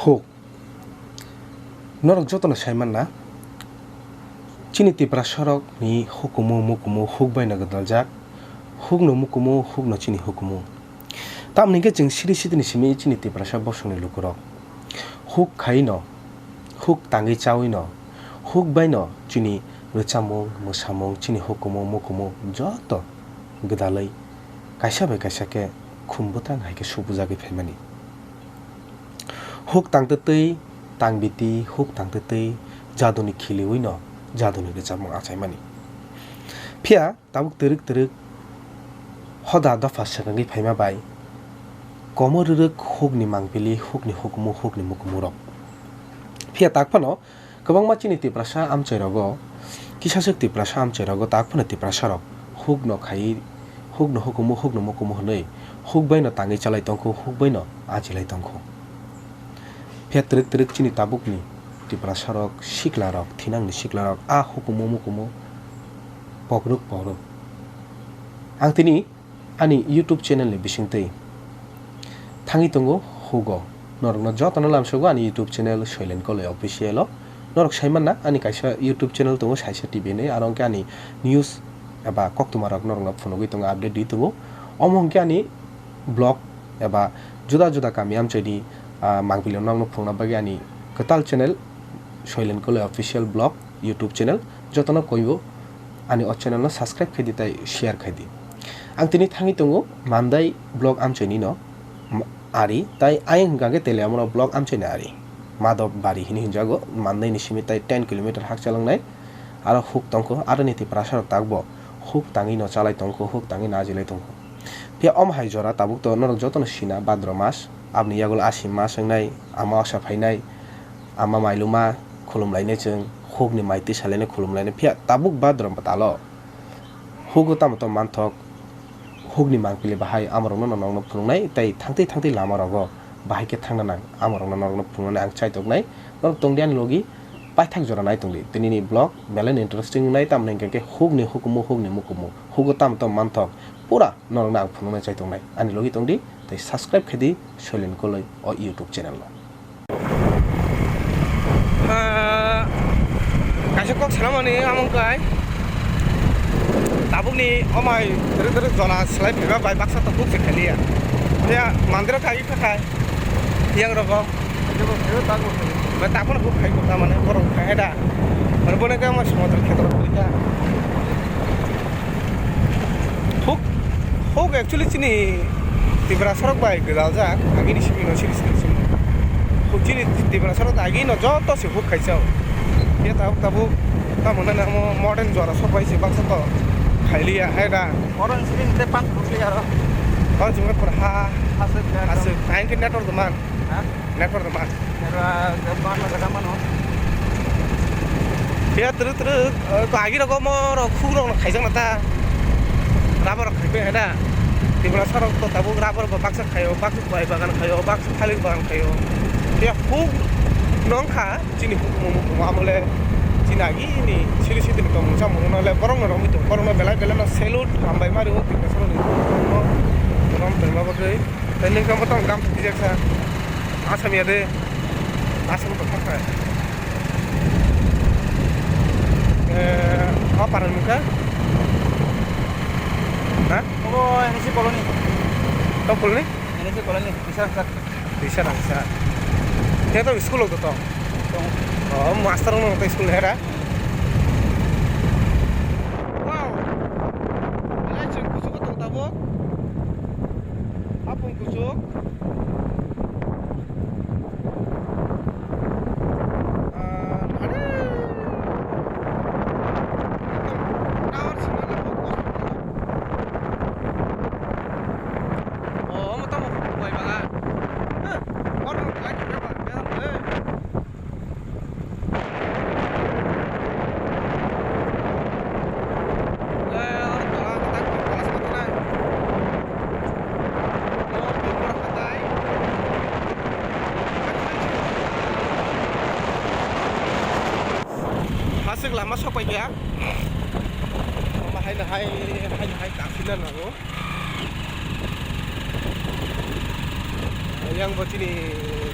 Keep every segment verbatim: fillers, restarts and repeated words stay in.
Huk. Norok jotono sai manna, chini Tiprasarokni hukumu mukumu huk baino gwdaljak, hukno mukumu hukno chini hukumu. Tamoni hwnkhe chwng siri sitini simi chini Tiprasa bosongni lukurok huk khaino, huk tangwi chawino, huk baino chini rwchapmung, mwsamung, chini hukumu mukumu joto gwdalwi kaisa bai kaisa khe khum bwtang hai khe subujagwi phaimani. Huk tangtwtwi tangbiti, huk tangtwtwi jaduni khiliwino jaduni rwchapmung achaimani. Phiya tabuk twrwk twrwk hoda dopha swkangwi phaima bai komo rwrwk hukni mangpili, hukni hukumu, hukni mukumurok. Phiya tak phano kwbangma chini Tiprasa amchairogo, kisaswk Tiprasa amchairogo tak phano Tiprasarok hukno khaiwi, hukno hukumu, hukno mukumu hwnwi huk baino tangwi chalai tongkhu, huk baino achilai tongkhu. Phiya twrwk twrwk chini tabukni Tiprasarok, siklarok, thinangni siklarok a hukumu mukumu pokrwk pokrwk. Ang tini ani YouTube channel ni bisingtwi thangwi tongo hugo. Norokno jotono lamsogo ani YouTube channel Soilen Koloi Official o. Norok sai manna ani kaisa YouTube channel tongo Saisa T V hinwi, aro hwnkhe ani news eba koktwmarok norokno phunugwi tongo, update rwi tongo. Omo hwnkhe ani vlog eba juda juda kami amchaini, ah, mangpili norokno phunukna bagwi ani kwtal channel Soilen Koloi Official Vlog YouTube channel. Jotono koibo ani o channel no subscribe khaidi tei share khaidi. Ang tini thangwi tongo Mandai block amchaini no, m-, ari, tai ayang hwnkha khe Teliamura block amchaini ari. Madhab Bari hini hinjago, Mandai ni simi tai ten kilometer hakchal wngnai. Aro huk tongkho, aro ni Tiprasa rok takbo huk tangwi no chalai tongkho, huk tangwi no ajilai tongkho. Phiya omo hai jora tabuk to norok jotono sina Bhadra mas, aboni yagulo Ashwin mas wngnai, ama osa phainai, ama mailuma khulumlainai chwng, hukni mai twi salainai khulumlainai. Phiya tabuk Bhadra talo hugo tamo tamo manthok, hukni mangpili bahai amorokno norokno phunuknai, tei thangtwi thangtwi lamarogo bahai khe thangna nang, amorokno norokno phunuknani ang chaitoknai. Norok tongdi ani logi, paithak jora nai tongdi. Tinini vlog belai interesting wngnai, tamoni hwnkhe hukni hukumu, hukni mukumu, hugo tamo tamo manthok, pura norokno ang phunuknai chaitongnai. Ani logi tongdi tei subscribe khaidi Soilen Koloi o YouTube channel no. Ah, kaisa kok sanamani among kai. Tabukni omai tere tere jona slai phaiba bai baksa to buk se khaliya. Ya mandira kai kha kai. Yang rogo. Ba tapono buk khai kota mane borok khai da. Mane bone ka ma somodor khetor khai da. Huk, huk actually chini Tiprasa rok bai gwdaljak, agini simi no siri siri simi. Huk chini Tiprasa rok agi no joto se huk khaisa. Ya tabuk tabuk tamo nani amo modern jora sok bai se baksa to khailiya hai da. Modern simi te pan rukli aro. Pan simi pura ha. Asuk ya. Asuk. Ain ke network man. Ha? Network ma. Network, network ma gada mano. Phiya twrwk twrwk, eh, ko agi rok omo rok khuk rok no khaijak na ta. Rubber rok khai bai hai na. Tiprasa rok to tabuk rubber bo baksa khaio, baksa bai bagan khaio, baksa thalik bagan khaio. Phiya khuk nong kha chini hukumu mukumu amole chini agi ni siri sitini tongmung chamung no le borok no romwi tong, borok no belai belai no salute hambai mari o Tiprasa rok ni rom tongma bagwi. Tei nwng khe motom gam thok twijak sa. Asam ya de. Asam to thok khai. Eh, apa nang kha? Ha? Obo N S C colony. Tong colony? N S C colony, bisa sa. Bisa nang sa. Ya to school to tong. Tong. Oh, master no to school hera. Wow. Belai chwng kuchugo tong tabuk. Hapung kuchuk. Ah, nani? Ekdom tower signal rok kosom tongo. Oh, omo tamo bai baga. Heh, oro light rok ba, bera, eh. Hasik lama sok pai kha. Lama hai hai hai hai kasina nango. Yang bo chini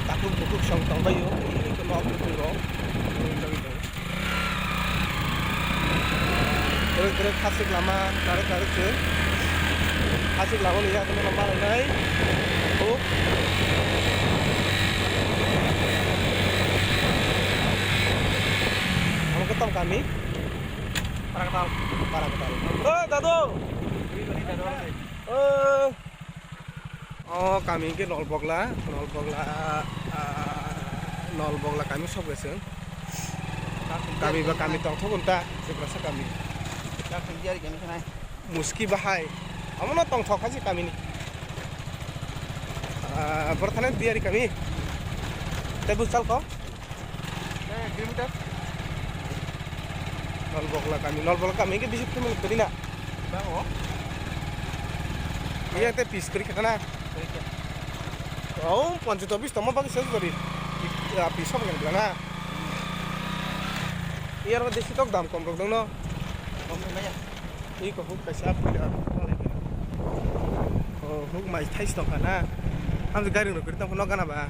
takhuk bukhuk song tongbaio, iko nok bukhuk rok. Kwrwk kwrwk khasik lama, kwrwk kwrwk se. Khasik lama ni yak no malainai. Takhuk. Amo khe tong kami? Paraktal. Paraktal. Oi, dadu! Oi. O kami hwnkhe Nolbogla, Nolbogla, ah, Nolbogla kami sok bai chwng. Kami ba kami tongthok unta, Tiprasa kami. Muski bahai. Omono tongthok kha se kami ni. Ah, boro thani Diyari kami. Tei bwsal ko? Eh, kilometer. Nolbogla kami, Nolbogla kami hwnkhe bisi kilometer kwrwi na? Bang o. Iya, tei pis kwrwi kha na? Kwrwi kha. O, poncho to bis tongma bagwi ses kwrwi. Pis, ah, pis hok na? Iya, aro desi tok dam kom rok dong no? Kom rok maya. Iko huk kaisa phuila. O huk mai thais tongkha na. Hamjak gari rok kwrwi tongkha nok gana ba.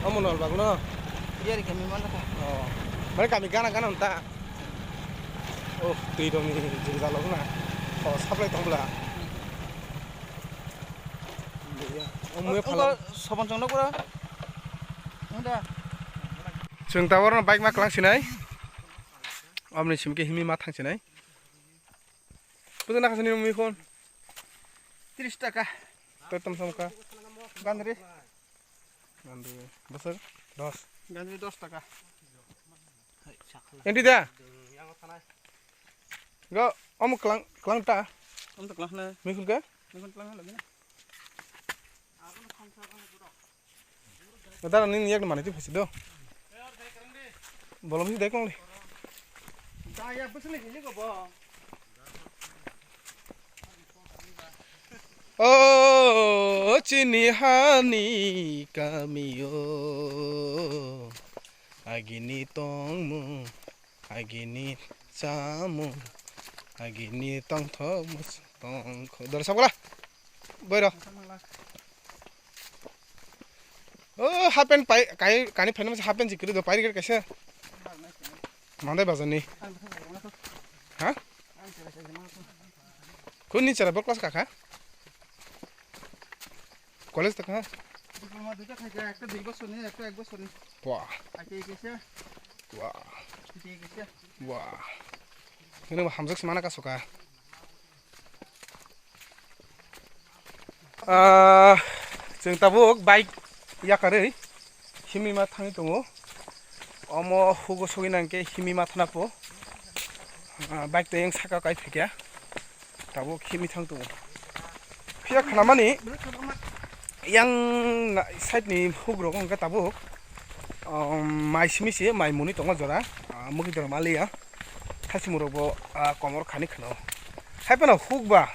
Omo Nolbagno? Iyari kami mana ka? Oh. Mane kami gana gana unta. Oh, twi rokni jwng jalok na. Oh, supply tong bwla. Oh, muya phala. Sobon chong nokura. Unda. Chwng tabor no bike ma klang sinai. Omni simke himi ma thang sinai. Puto nakha sini mui khon. Tris taka. Toy tom sam ka. Gandri. Gandri. Bwswk? Dos. Gandri dos taka. Enti da. Go, omo klang, klang ta. Omo to klang na. Mui khon ka? Mui khon klang na lagi na. Dara nini yak mani tu phasi do. Bolom si dek nang le. O chini hani kamio agini tongmung. Agini chamung, agini tongthok muchung tongkho. Dora sabgala. Boiro. O half pant pai kai kani phaina masa half pant jikri do pai kaisa. Mandai bazar ni. Ha? Kuni chara bol class kaka? College ta kha? Diploma duita khaikha, ekta dui bosorni, ekta ek bosorni. Wah. I T I kaisa. Wah. I T I kaisa. Wah. Nini bo hamjak se mana kasoka. Ah, chwng tabuk bike yakarwi himima thangwi tongo. Omo hugo sogwi nangkhe himima thana po. Ah, bike tei yang saka kai phaikha. Tabuk khimi thang tongo. Phiya khnamani yang na-, side ni hugrok hwnkhe tabuk, um, mai simi se mai muni tongo jora, ah, mugi dor maliya. Thasimurok bo, ah, komor khani khno. Hai phano huk ba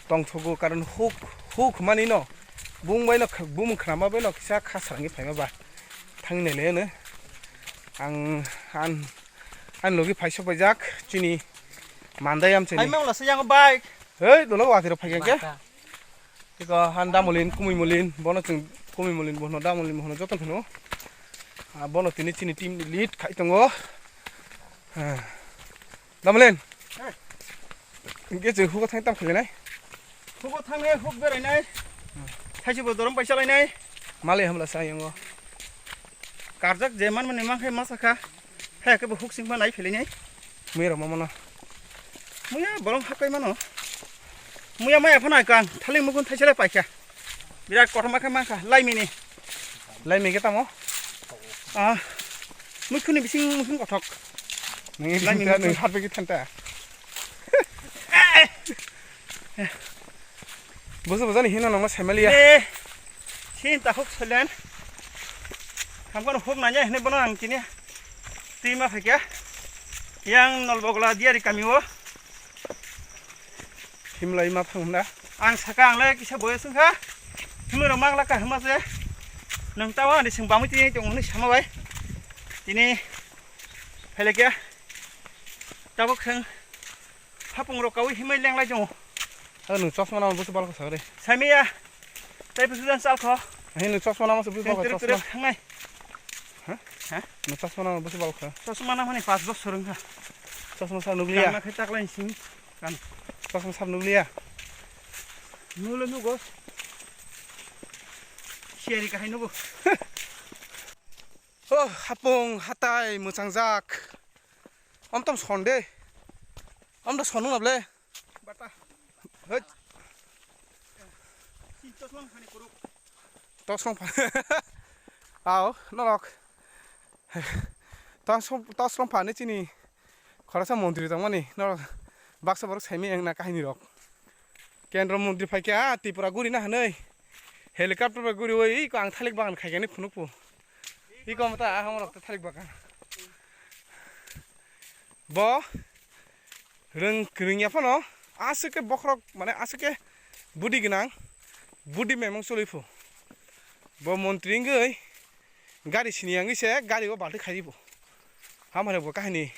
tongthogo, karon huk, huk mani no bung bai no kh-, bumung khnama bai no kisa kha sarangwi phaima ba thang nai le no. Ang, an, an logi phai sok bai jak chini mandai am chini. Hai mang la se yang bike. Hei, dolo watiro phai khe. Bata. Iko han damolin, kumui molin, bono chwng kumui molin bono damolin bono joto phano. Ah, bono tini chini team ni lead khai tongo. Ah. Damolin. Hey. Hingke chwng hugo thang tam khalinai. Hugo thangnai, huk berainai. Hmm. Thaisibo dorom paisa lainai. Malai hamla sa yango. Karjak je man mani mankhe masa kha. Hai ke bo huk sing ma nai philini. Muya rok ma mano. Muya bolong hakai mano. Muya maya phano kan thali mukun thaisale paikha. Birat kothoma khe mankha laimini. Laimi ke tamo? Ah. Muikhuni bising muikhun kothok. Nang ini Lami tenta, nang muikhun. Harbe ki tenta. Bosa bosa ni hino nang ma semali ya. Eh, sin ta huk solen. Hamkon huk nanya hene bono ang kini. Twi ma phaikya. Yang Nolbogla diari kami o. Himlai ma phang na. Ang saka ang le kisa boya sungkha. Himlai rok mang laka hima se. Nang tawa ani sing bamwi tini tong hwnwi sama bai. Tini phailekya. Tabuk seng hapung rok kawi himai lenglai jongo. Ano chosma nang busu balkha sagre. Samiya. Tai busu dan sal kho. Ahi no chosma nang busu Seng balkha trip trip chosma. Hangai. Ha? Ha? No chosma nang busu balkha. Chosma nang hani pas bosor wngkha. Chosma sa nukliya. Tangna khai taklai sing. Kan. Chosma sab nukliya. Nulo nugo. Siari kahai nugo. Oh, hapung hatai mwchangjak. Om tom son de. Om da son nung na ble. Bata. Hoi. Sin chosma hani kuruk. Tos long pha. Ao, norok. Tos long, tos long pha ni chini. Khoroksa montri tongmani, norok baksa borok saimai wngna kahinirok. Kendra montri phaikha, ah, Tripura guri na hinwi. Helicopter bai guriwi, iko ang thalik bagan khaikani phunukphu. Iko mata, ah, hamrok ta thalik bagan. Bo, rwng, rwngya phano, aswk khe bokhorok, mane aswk khe budi gwnang, budi memung choliphru. Bo montri wngwi, gari sini wngwi se, gari o balti khaibo. Hamhare bo kahini.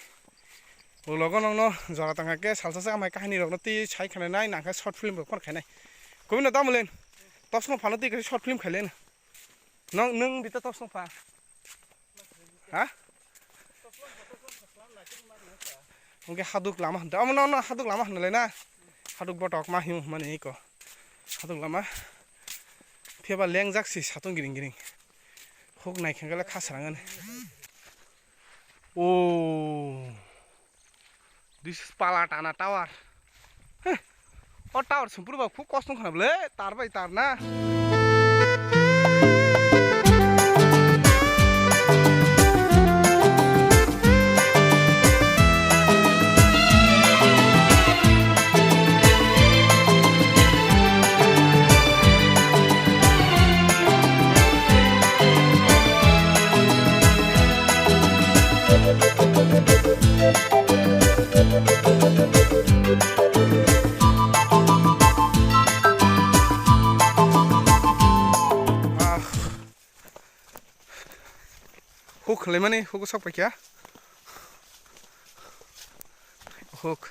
Ulogo nokno jora tangkha khe salsa se amai kahini rokno twi sai khanai nai nangkha short film rok phano khainai. Kubui no tamo len. Tosno phano twi khe short film khaileno. Nong nwng bita tosno pha. Ha? Hwnkhe haduk lama hwnda. Omo no, no haduk lama hwnda le na. Haduk botok ma himu mani iko. Haduk lama. Phiya ba lengjak si satung giring giring. Huk nai khengkhe le khasrang ani. Oh. This is Palatana Tower. Heh. O tower sumpur ba khub kosto wngkha na bwle, tar bai tar na. Ah. Huk khwlaimani, huk sok paikha. Huk.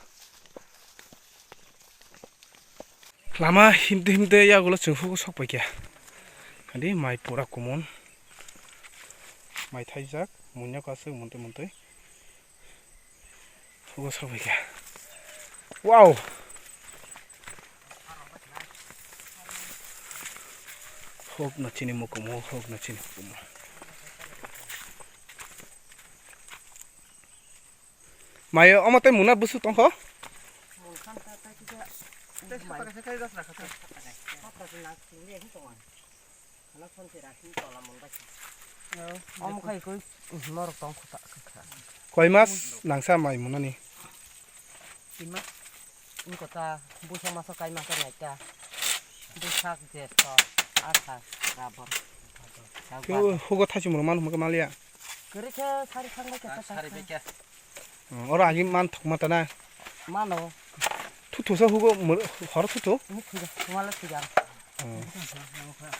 Lama himte himte yagulo chwng hugo sok paikha. Adi mai pura kumun. Mai thaijak, munya kwaswk muntwi muntwi. Hugo sok paikha. Wow! Hok na chini mukumu, hok na chini mukumu. Mayo, omo tei muna busu tongkho? Omo khai koi norok tongkho ta. Koi mas nangsa mai munani? Tin mas. Ingkota busa maso kai masa naita. Busak jesto, asa, rabor. Khe hugo thachi muro manu hwnba khe maliya. Kwrwi khe sari thang bai khe ta sari bai khe. Oro agi man thok mata na. Mano. Thu thu sa hugo mur-, hor thu thu. Ni thuja, wala thuja.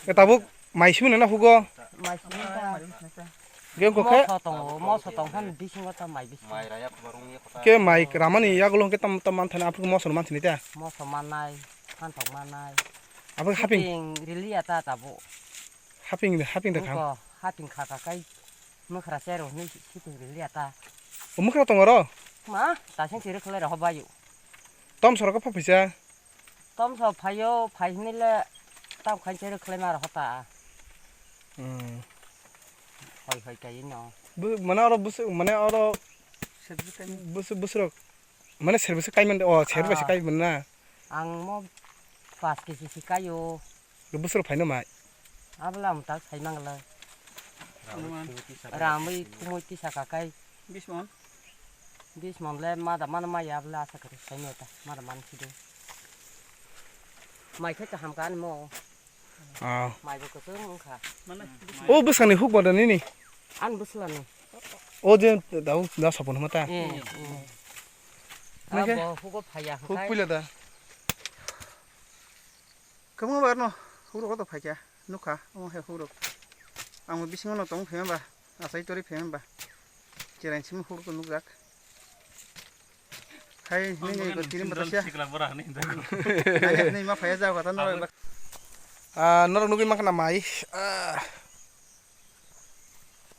E tabuk mai simi na hugo. Mai simi ta. Ge ko khe. Moso tongo, moso tong khan bisingo ta mai bisi. Ke mai ramani yagulo ke tam tam man thani aphuru moso man thani ta. Moso manai, phanthok manai. Aphuru haping. Haping riliya ta tabo. Haping, haping da kham. Ko haping kha ka kai. Mwkhra chero hinwi sitwng riliya ta. O mwkhra tongo ro? Ma, tasing siri khlai rw bayu. Tom soro khe phaphaisa? Tom so phaio, phai hinwi le tam khain chero khlai ma rw ta. Hmm. Hoi hoi kai no. Bu-, mane oro bus-, mane oro bus-, busrok. Mane serbo se kaiman, o, serbo se kaiman na? Ang mo pas kg se kaio. Busrok phaino mai? Abla am tak sai mangla. Ramwi thumwi tisa kakai. Bis mon. Bis mon le mada man maya bla asa kare sai meta mada man sido. Mai khe kaham ka ani mo. Ah. Mai bo kusung wngkha. O bwsani huk bodo nini. An bwslani. O je dau da sapon hama ta. Eh, eh. Nake? Abo hugo phaya huk hwnkhe. Puila da. Kwbangma bar no hugrok to phaikha nukha omo hai hugrok. Ang bisingo no tong phema ba, achai tori phema ba. Cherain simi hugrok nukjak. Hai, nini ko tini bata sia. Sikla bora ni jago. Hai, nini ma phaya jago ta norok. Ah, norok nugui mankha na mai. Ah.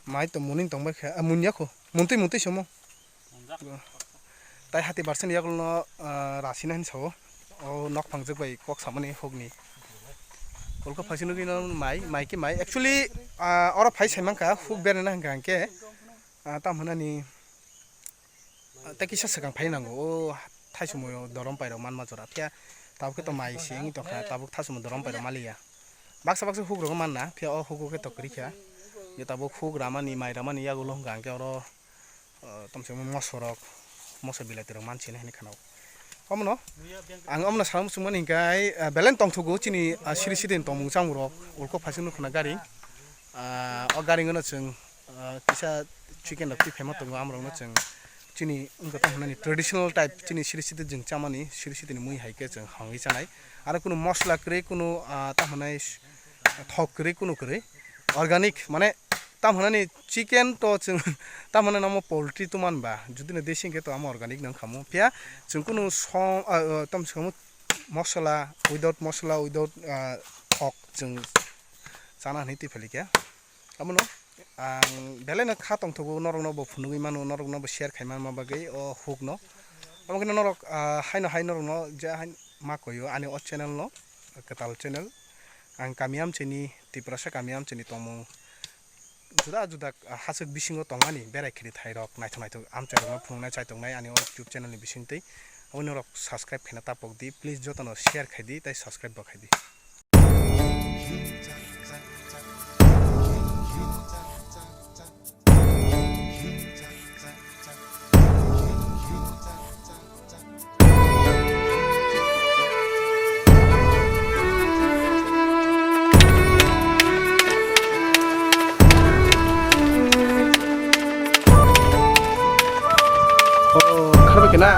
Mai to muning tong bai kha. Ah, munya kho. Muntui muntui somo. Tai hati barsen yakolno, ah, rasina hin sao. O nok phangjak bai kok samani hokni. Kolko phaisino gino mai, mai ki mai. Actually, ah, oro phai sai mankha, huk berena hingka hingke. Ah, tam hwnani, ah, tei kisa swkang phai nango. O thaisomo dorom pairok manma jora. Phiya tabuk khe to mai se wngwi tongkha, tabuk thaisomo dorom pairok maliya. Baksa baksa huk rok manna, phiya o hugo khe to kwrwi kha. Ye tabuk huk ramani, mai ramani yagulo hingka hingke oro, ah, tamo se moso rok, moso bilati rok manchina hinwi khana. Omono ang omono sana muchungmani hingke, ah, belai tongthogo chini, ah, siri siri tongmung chamung rok, ulko phaising nukho na gari. Ah, o gari gano chwng, ah, kisa chicken rok twi phaima tongo, amrokno chwng chini wngkha tamo hwnani traditional type chini siri siti chwng chamani, siri sitini mui hai khe chwng hangwi chanai. Aro kunu mosla kwrwi, kunu, ah, tamo hwnai thok kwrwi, kunu kwrwi organic, mane tamo hwnani chicken to chwng tamo hwnani omo poultry to man ba, judino desi hwnkhe to omo organic no wngkha mo. Phiya chwng kunu song, ah, ah, tamo se kamo mosla, without mosla, without, ah, thok chwng chana hinwi twi phalikha. Abono ang belai no kha tongthogo, norok no bo phunugwi mano, norok no bo share khai manma bagwi o huk no. Omo khe norok, ah, haino hai norok no je hai ma koyo ani o channel no, kwtal channel. Ang kami amchaini, Tiprasa kami amchaini tongmung juda juda, ah, hachwk bisingo tongmani berai khiri thai rok naithok naithok amchai rok no phunuknai chaitok nai ani o YouTube channel ni bisingtwi. Aboni norok subscribe khaina tapok di, please jotono share khai di tei subscribe bo khai di. Oh, kharbai kena.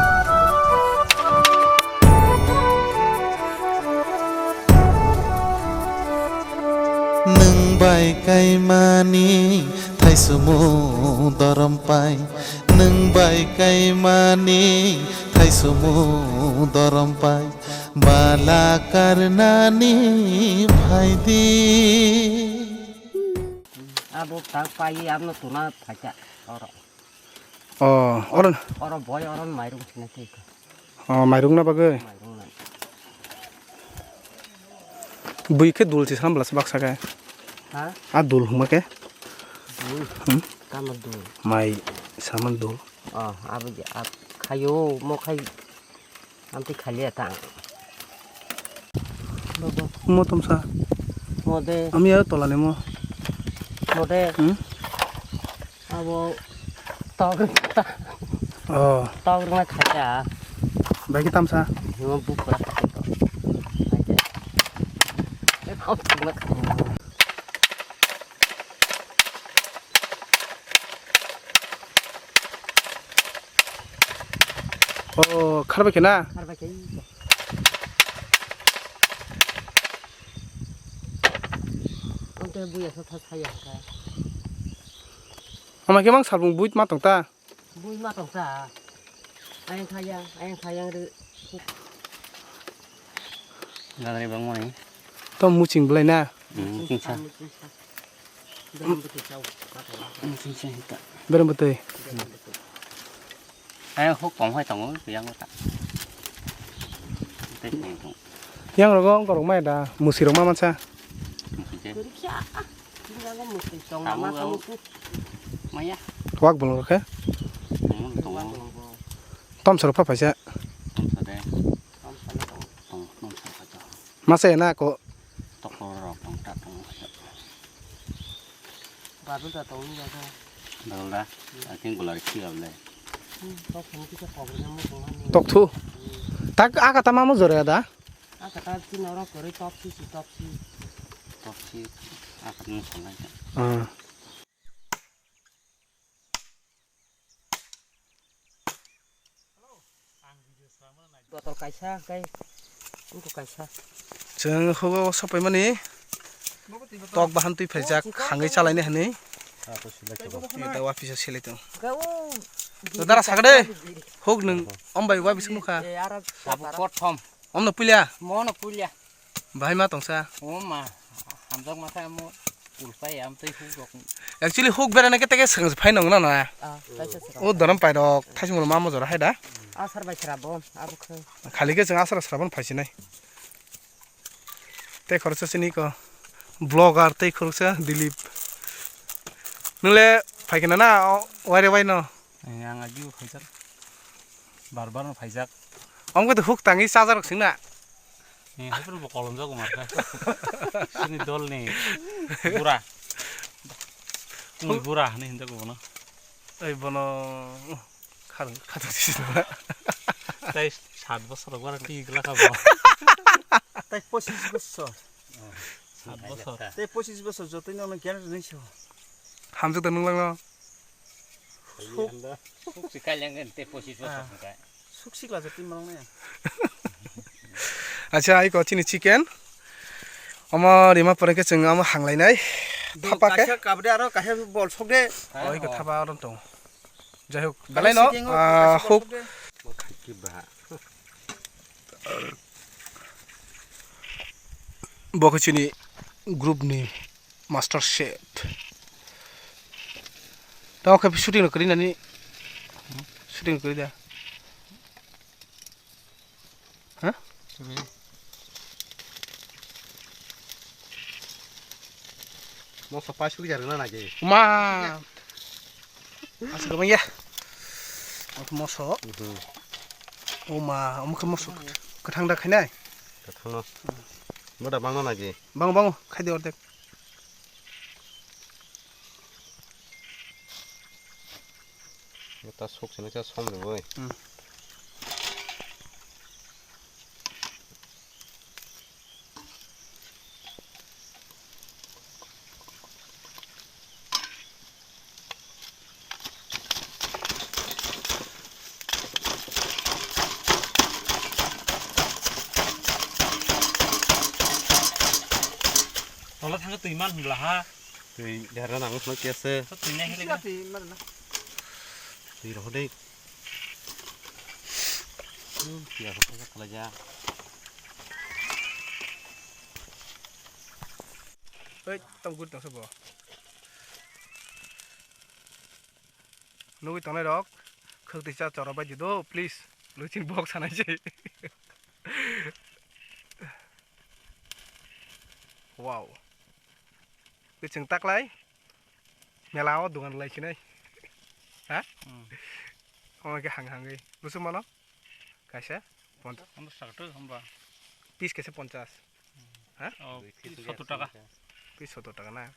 Nwng bai kaimani thaisomo dorom pai, nwng bai kaimani thaisomo dorom pai, bala karnani phaidi. Abo tak pai, abno tuna phaikha oro. Oh, oro. Oro boy, oro mairung sina tei. Oh, mairung na bagwi? Mairung na. Bui khe dul se sambla se baksa khe. Ha? A dul huma khe? Dul? Hmm? Tamo dul? Mai saman dul. Oh, abo je, ab khayo, mo khai. Amtwi khaliya ta. Mo tomsa. Mo de. Ami aro tola ni mo. Mo de. Hmm? Abo tok. Oh. Tok na khacha. Bai ki tamsa. Mo bukra khacha to. Ai de. E khop na khacha. Oh, kharbai khe na? Kharbai khe. Ang tei buya sa tha saya kha. Ama khe mang salbung buit ma tong ta? Bui ma tong ta. Ayang khayang, ayang khayang ri. Ganari bang mani. To muching belai na? Hmm, muching sa. Muching sa. Berem betul sa. Muching sa hita. Berem betul. Ayang hok kong hai tongo, yang ta. Tei tong tong. Yang rogo korok mai da, musi rok ma mansa. Musi je. Kori kya? Tinggal musi tong. Tamu nama tamu. Maya. Wak bolong rok khe? Tamu tongo. Tom soro pha phaisa. Tom sade. Tom sade tong. Tong, tom sade tong. Masa ya na ko. Tokor rok tong ta tong. Badal da tong ni jaga. Badal da? I think belai si abole. Hmm, tok thani kisa kok rina mo tong ani. Tok thu. Tak aka tama mo jore da? Aka ta tin oro kori top si si top si. Top si aka mo tong lai. Ah. Botol kaisa, kai, uku kaisa. Chwng hugo sopaimani tok bahan twi phaijak, oh, chikon khangwi tong. Chalaini hwnwi. Ah, to silai tong. Tei tei wapiso silai tong. Ga o. To dara sagade. Huk nung, om bai wapiso nukha. Eh, ara. Abo kothom. Omno pulia. Mono pulia. Bahai ma tongsa. O ma, hamjak ma sa mo pulpai am tei huk rok. Actually huk berana ke teke swkang phai nong na na. Ah, kaisa swkang. O dorom pai rok thaisung ma mo jora hai da. Asar bai sra bo, abo khe. Khali ke chwng asar sra bon phai sinai. Tei khoroksa sini ko vlogger tei khoroksa Dilip. Nule phai kena na o, waire wai no. Eh, ang agi bo phaijak. Bar bar no phaijak. Omo khe huk tangwi chajarok singna. Eh, hai phano bo kolom jago mar kha. Sini dol ni bura. Kung bura hani hinda ko bono. Ei bono khar khato sisna. Tai sat bosor gwara ti gla kha bo. Tai pochis bosor. Sat bosor. Tai pochis bosor jotoi no gyan ni so. Hamjak da nung lang no. Suk. Suk si kailangan te posi so Ah. Suk si kailangan. Suk si kla jati malang ne. Acha, ai ko chini chicken. Omo rima pore ke chwng omo hanglainai. Thapa ke. Kaisa kabde aro kaisa bol sok de. Oi ko thapa aro tong. Jai hok. Kaisa Belai no, chicken o, ah, kaisa bol hok. Sok de. Bo khe chini group ni Master Chef. Tamo khe shooting rok kwrwi nani? Shooting rok kwrwi da? Ha? Moso pai suri jarwna nagi. Ma. Aswk kwbangya. Omo khe moso. Mhm. O ma, omo khe moso kwthang da khainai? Kwthangno. Moda bangno nagi? Bango, bango, khaidi ordek. Mota sok sini cha som rwoi. Hmm. Tola thangkhe twi man hwnbla ha. Twi derna nang phano kese. Twi nai hile. Twi rohde. Hmm, piya ko kala ja. Oi, tam guri tongsa bo. Nugui tongnai rok, khwtwi cha choro bai di do, please. Luchin bok sanai se. Wow. Khe chwng taklai mela o dogan lai sinai. Ha? Hmm. Omo khe hang hangwi. Busu mano? Kaisa? Ponchas. Ponchas taka to hamba. Piece kaisa ponchas. Ha? Oh, piece sottor taka. Piece sottor taka na?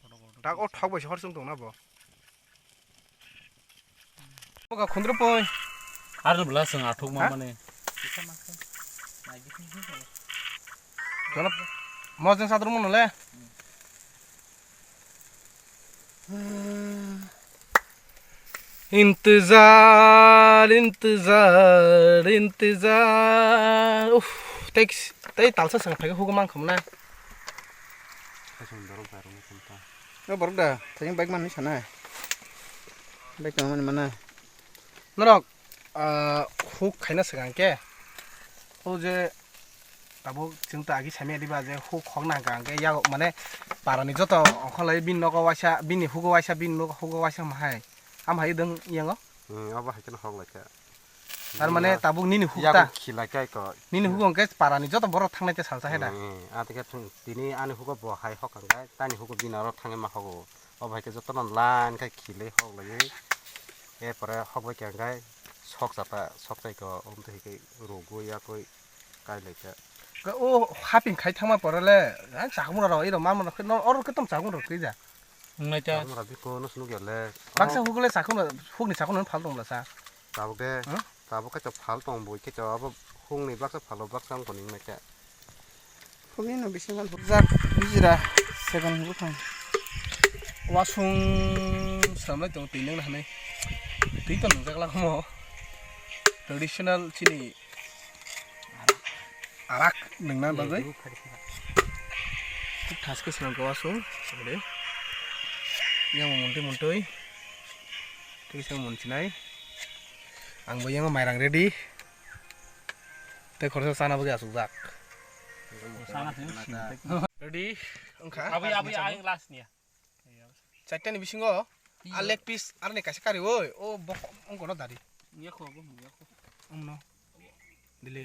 Kotor kotor. Tak o thok bai se hor chwng tong na bo. Boka khundru poi. Ar bwla swng athuk ma mane. Jono mojeng sadru mono le. Intezar, intezar, intezar. Uff, tei, tei talsa swng phai khe hugo mang khum na. Kaisa dorong pairung khum ta. O borok da, thayung bike manwi sanai. Bike tongmani manai. Norok, ah, huk khaina swkang khe, o je tabuk chwng ta agi samya diba je huk khokna hwnkha hwnkhe yago mane parani joto ongkholai bini nogo waisa, bini hugo waisa, bini nogo hugo waisa hwnba hai. Am hai dwng yango? Hmm, obo hai kheno hok lai kha. Tar mane tabuk nini huk ta. Yago khilai kha ko. Nini hugo hwnkhe parani joto borok thangnai te salsa hai da. Hmm, hmm. A tei khe tini ani hugo bo hai hok hwnkhe, tani hugo bini oro thangwi ma hogo. Obo hai khe jotono line khai khilwi hok laiwi. Erpore hok bai khe hwnkhe sok chapa, sok chai khe, omo twi hai khe rugwi yakwi kai lai khe. O haping khai thangma pore le, ang chakmung rok, iro mamung rok, no, oro khe tong chakmung rok khe ja. Nai ta. Chakmung rok biko no sunu gele. Baksa huk le chakmung, huk ni chakmung phal tong bla sa. Tabuk de, Hmm? tabuk khe phal tong bui khe abo huk ni baksa phalo baksa ang koning nai ta. Huk ni no bising man huk jak bijira second huk thang. Wasung samlai tong twi nang hanai. Twi to nang jak la mo. Traditional chini Arak nungna bagwi. Thas khe swnam khe wasung. Yang muntui muntui. Tei kisa munchinai. Ang bo yang mairang ready. Tei khorsa sana bagwi asukjak. Ready wngkha. Abui, abui, ayang last niya. Chaitani bisingo a leg piece aroni kaisa kari oi, o bok ongkono dari. Yakho, bo yakho. Umno. Dili.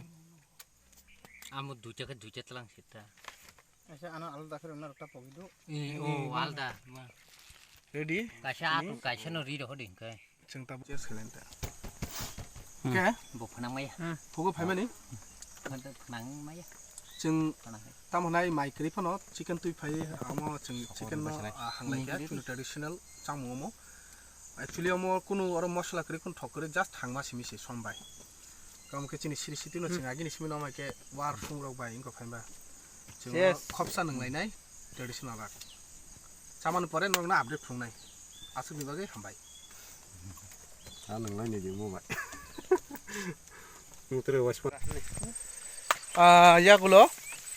Amo duita khe duita tlang sita. Asa ano alda khe rwna rwkta pogidu. Eh, oh, alda. Ready? Kaisa atu, kaisa no ri rw hoding kai. Chwng tabuk chair silent ta. Hmm. Ke? Bo phanang maya. Hmm. Thugo phaimani? Phanang maya. Chwng phanang hai. Tamo nai mai kwrwi phano chicken twi phai amo chwng chicken no, ah, hanglai kha chini traditional chamung omo. Actually omo kunu oro mosla kwrwi kunu thok kwrwi just thangma simi se som bai. Tamo khe chini siri siti no chwng agini simi no mai khe war sung rok bai wngkha phaimba. Chwng oro khopsa nwnglai nai traditional rok. Chamani pore norokno update phunuknai. Aswkni bagwi hambai. Ah, nwnglai ni di mo bai. Mutre waspa. Ah, yagulo,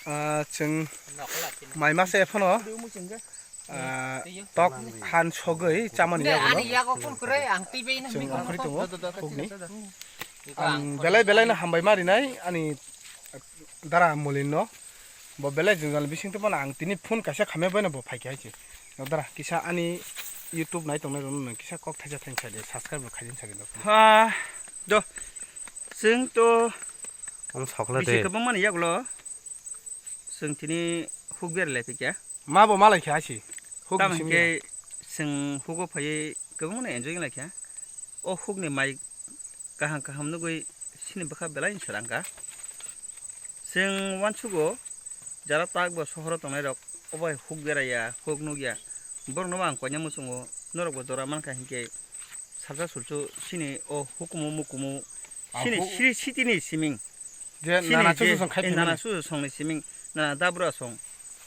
ah, chwng mai masa ephano, ah, tok han sogwi chamani yagulo. Chwng okhori tongo, hukni. Ang belai belai no hambai ma rinai ani dara Molin no. Bo belai jwngjal bising tongmani ang tini phone kaisa khamya bai no bo phaikha hai se. No dara kisa ani YouTube nai tongnai rok no kisa kok thaisa thaisa de subscribe rok khaijin sari rok. Ha, do. Chwng to Ang sokla bisi de. Kwbangma ni yagulo. Chwng tini huk berlai phikya. Ma bo malai kha hai se. Huk tamo bising hinkhe ya. Chwng hugo phaiwi kwbangma no enjoy wnglaikha. O hukni mai kaham kaham nugwi sini bwkha belai swrangkha. Chwng uansugo jara takbo sohoro tongnairok obo hai huk beraiya, huk nukya. Borokno bo ang koina muchungo, norokbo jora mankha hinkhe salsa sulsu sini o hukumu mukumu sini siri sitini siming. Je sini nana je, chuchu song khai eh, phimani. Nana chuchu songni siming, nana dabra song.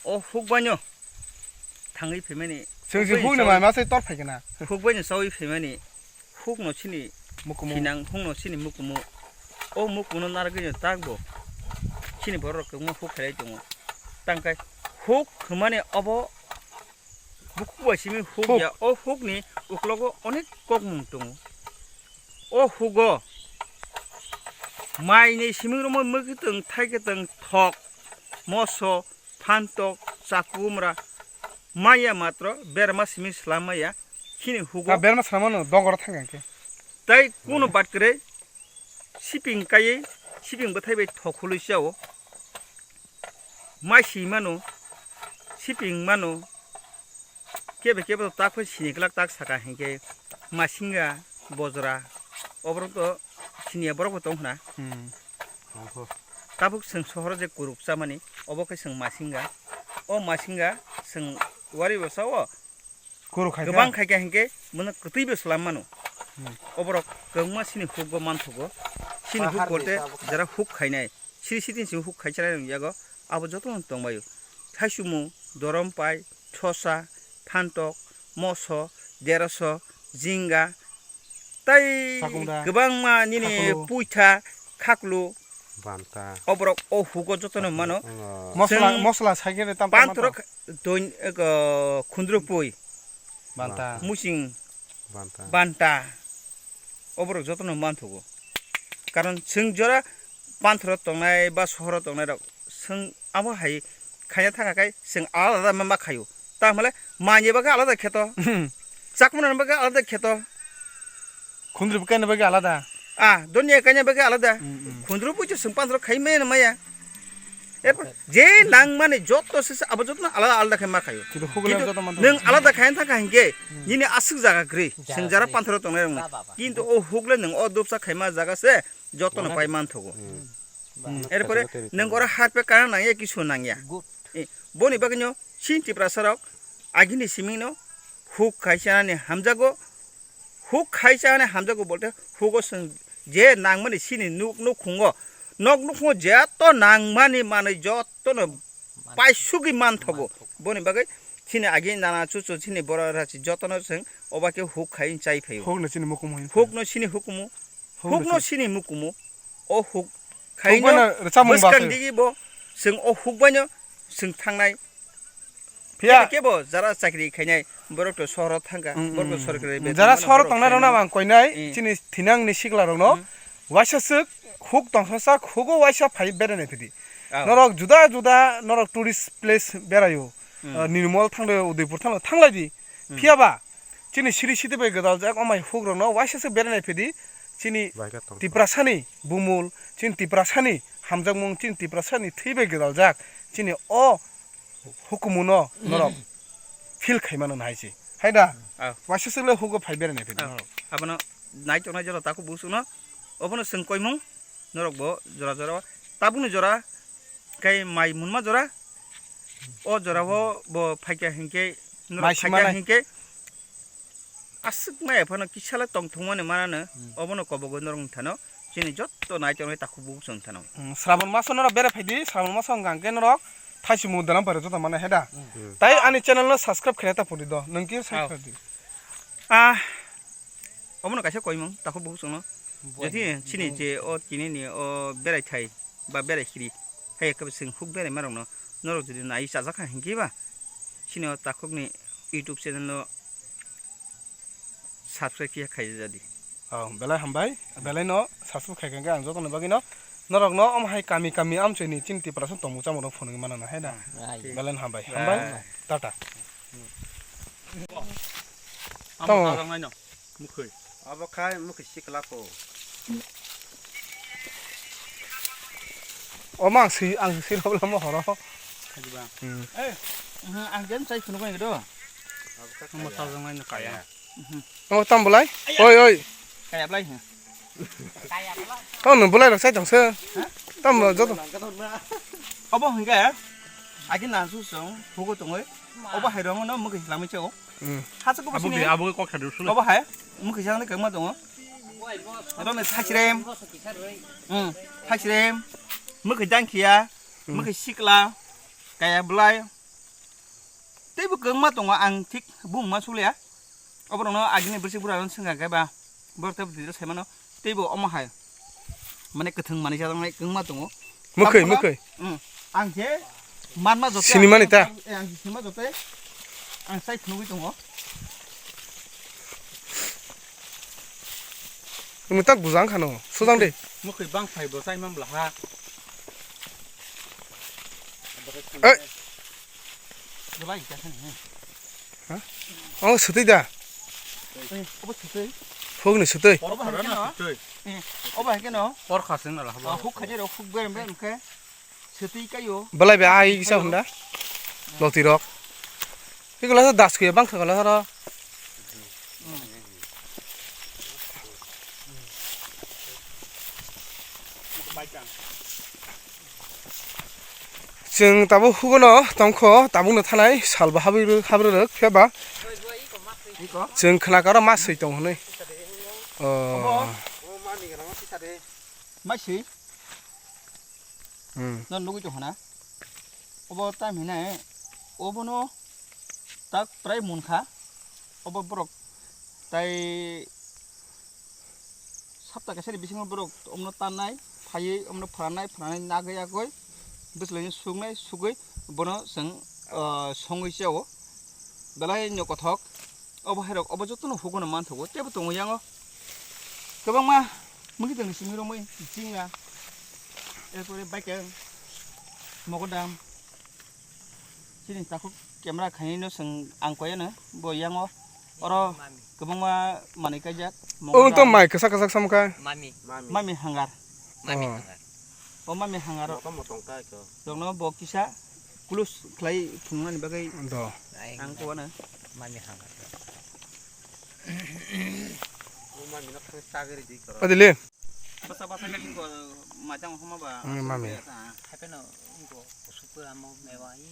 O hukbaino thangwi phaimani. Chwng je hukbaino hukni chawi, mai masai tor phaikhe na. Hukbaino chawi phaimani. Hukno chini mukumu. Khinang hukno chini mukumu. O mukumu no narwgwino takbo. Chini borok kwbangma huk khailai tongo. Tangkai huk hwnmani obo bukhuk bai simi huk ya. O hukni uklogo onek kokmung tongo. O hugo maini siming romwi mwkhwtwng, thaiketwng, thok, moso, phantok, chakumra, maya matro berma simi swlam maya, chini hugo. Ah, berma swlam mano, dogoro thang khe. Tai kuno bat kwrwi, siping kaiwi, siping bwthai bai thok khului chao. Mai si mano, siping mano, kebe kebe to tak phai sini glak tak saka hinkhe, masinga, bojra, oborok to siniya borok bo tong khna. Hmm. Tabuk chwng sohoro je kuruk chamani, obo khe chwng masinga. O masinga chwng wari bo sao, kuruk khai kwbang kha. Khai kha hinkhe bono kwtwi bo swlam mano. Hmm. Oborok kwbangma sini hukgo manthogo. Sini huk korte jara huk khainai. Siri sitini sini huk khaichanai rok yago abo jotono tongbaio. Thaisumu, dorompai, chosa, phantok, moso, deroso, jinga, tei kwbangma nini khaklu. Puitha, khaklu. Banta. Oborok o hugo jotono mano. Mosla, chwng mosla saikhe tam tam panthorok manto. Doin, ego, khundrupui. Banta. Musing. Banta. Banta. Oborok jotono manthogo. Karon chwng jora panthoro tongnai ba sohoro tongnai rok chwng abo hai khaina thangkha khe chwng alada ma khaio. Tamhole mani bagwi alada kheto. Chakmani bagwi alada kheto. Khundrupui kaina bagwi alada. Ah, donya kaina bagwi alada. Hmm, hmm. Khundrupui se chwng panthoro khai maya na maya. Erpor je nangmani joto se abo jotono alada alada khe ma khaio. Kintu hukle joto manthogo. Nwng alada khaina thangkha hinkhe nini aswk jaga kwrwi. Jaga kwrwi. Chwng jara panthoro tongnai rokni. Kintu o hukle nwng o dopsa khaima jaga se jotono pai manthogo. Hmm. Hmm. Erpore nwng oro harpe kana nangya, kisu nangya. Good. Eh, boni bagwino chini Tiprasa rok agini simino huk khai chanani hamjago, huk khai chanani hamjago bolte hugo chwng je nangmani chini nuk nukhungo, nok nukhungo jeto nangmani manwi jotono paisugwi manthogo. Boni bagwi chini agi nana chuchu chini borok rasi jotono chwng oba khe huk khai chai phaio. Hukno chini mukumu hinwi. Hukno chini hukumu. Hukno Hukno chini. Chini mukumu. O huk khaino Hukbaino rwchapmung bwskang basi. Digi bo chwng o hukbaino chwng thangnai. Phiya. Kebo jara chakri khainai borok to sohoro thangka, mm, borok to mm, sorkari mm, beton jara mano sohoro borok tongnai rokno khainai. Ang koinai, mm, chini thinangni sikla rokno, mm, waisa swk huk tongsa sak hugo waisa phai berai nai phidi. Oh. Norok juda juda norok tourist place beraio, mm, ah, Nirmol thanglaio, Udaipur thanglaio, thanglai di. Mm. Phiya ba chini siri siti bai gwdal jak omai huk rokno waisa swk berai nai phidi chini Tiprasani bumul, chini Tiprasani hamjakmung, chini Tiprasani thwi bai gwdal jak chini o hukumuno norok feel khaimano nahai se. Hai da? Ah. Waisa swk le hugo phai berai nai phidi norok. Abono nai tongnai jora takhuk busuno. Obono chwng koimung norok bo jora jora. Tabukni jora kai mai munma jora. O jora o bo phaikya hinkhe norok mai phaikya simanai. Hinkhe aswk maya phano kisa le tongthokmani manano. Hmm. Obono kobogwi norok wngthano. Chini jotto nai tongnai takhuk busuno wngthano. Hmm, Srabon maso norok berai phaidi, Srabon maso hwnkha hwnkhe norok thaisi mung dalam pairo joto mano he da. Hmm. Tai ani channel no subscribe khaina ta pori do, nwng ki subscribe di. Ah, omono kaisa koimung, takhuk bukhuk chwngno. Buai. Jodi chini je o tini ni o berai thai ba berai khiri, hai khe chwng huk berai ma rokno norok jodi nai chajak kha hinkhe ba chini o takhuk ni YouTube channel no subscribe khe khaijadi. Oh, belai hambai, belai no subscribe khai khe ang joto ni bagwi no norok no omo hai kami kami amchoi ni chini Tiprasa tongmung chamung rok phunugwi mano na hai da. Hmm. Belai no hambai, hambai, tata. Tamo. Tamo. Mukhui. Abo khai mukhui sikla ko. O mang si, ang si rok lama horo. Khajiba. Hmm. Eh, mhm, ang jem chai phunu koi do. Abo khai mo kaya. Tajang nai no kaya. Mhm. O tam bulai? Oi, oi. Kaya bulai. Tamo no bulai rok chai tong se. Ha? Tamo joto. Obo hingke. Agi na su song, hugo tongoi. Obo hai rong no mukhui langmi chao. Hmm. Hacha ko abo sini. Abo kok khadu sulu. Obo hai, mukhui jang kangma tongo. Abo me thachirem. Hmm, thachirem. Mukhui jang khia, hmm, mukhui sikla, kaya bulai. Teibo kangma tongo ang thik bung ma sulia. Obo rong no agini bwsik bura rong sengga khe ba. Borok teibo detail sai mano. Teibo omo hai. Mane kwthwng manwi chajaknai kwngma tongo. Mukhui, mukhui. Hmm. Ang khe manma joto. Sinimani ta? Eh, ang sinima joto. Ang sai phunugwi tongo. Mui tak bujang khano. Sujang de. Mukhui bang phai bo sai man bla ha. Ei. Belai khe thani. Ha? Oh, swtwi da? Eh, obo swtwi. Hukni swtwi? Obo hai khe no? Eh, obo hai khe no? Hor khasing ala haba. Ah, huk khaje ro, huk berem berem khe. Swtwi kayo. Belai be ai kisa hunda. Loti rok. Ikola das kuya bang thangala horo. Chwng tabuk hugono tongkho, tabukno thanai salbo habri-, habrwrwk phiya ba chwng khwnaka oro ma swi tong hwnwi. Oh. Ma swi? Hmm. No nugwi tong hwnna. Obo tam hinai, obono tak prai munkha. Obo borok tai sapta kaisa ni bisingo borok omno tannai, phaiwi omno phrannai, phrannai nagwi yagwi bwswlaino suknai, sugwi bono chwng, ah, songwi chao. Belai no kothok. Obo hai rok, obo jotono hugono manthogo, teibo tongo yango. Kwbangma mwkhitwng ni simi romwi jingla, erpore baikhe mogodam. Chini takhuk camera khainai no chwng ang koyano bo yango oro kwbangma manwi kaijak. Obo to mai kwchak kwchak samkha. Mami. Mami hangar. Mami hangar. O mami hangar. Motong motong kai ko. Rokno bo kisa kulus khlai phunuknani bagwi do. Ang koyano. Mami hangar. O mami no thang sagri di koro. Adile. Basa basa khe tingko majang homa ba. Hmm, mami. Hape no ungko supu amo mewa i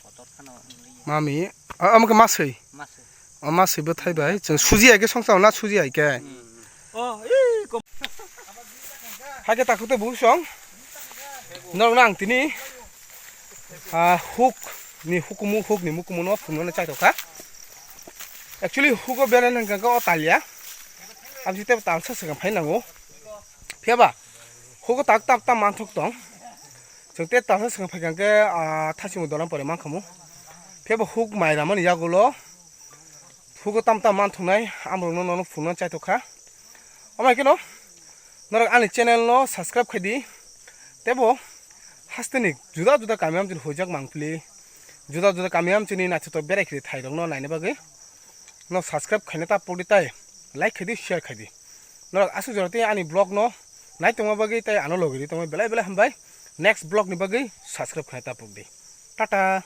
kotor khano ungli. Mami, a-, amo ke masui. Masui. O masui bo thai bai. Chwng suji ai ke song chao na suji ai ke. Hmm. Oh, i kom. Hai ke takhu te bu song. Norok na ang tini. Ah, huk ni hukumu, huk ni mukumu no phunukna chaithok kha. Actually, hugo berai nang kha o talia. Aboni tei talsa swkang phai nango. Phiya ba, hugo tak tam tam manthok tong. Chwng tei talsa swkang phai kha khe, ah, thasingbo dolan pore mankhamu. Phiya ba huk mai ramani yagulo. Hugo tam tam manthoknai, amrokno nono phunukna chaithok kha. Amai kheno, norok ani channel no subscribe khai di. Tebo, hasteni juda juda kami amchini huijak mangpili. Juda juda kami amchini naithotok berai khiri thairokno naina bagwi. No subscribe khaina ta pokdi tai, like khai di, share khai di. Norok aswk jora tei ani vlog no nai tongma bagwi tai ano logi di tongma belai belai hambai. Next vlog ni bagwi subscribe khaina ta pokdi. Tata.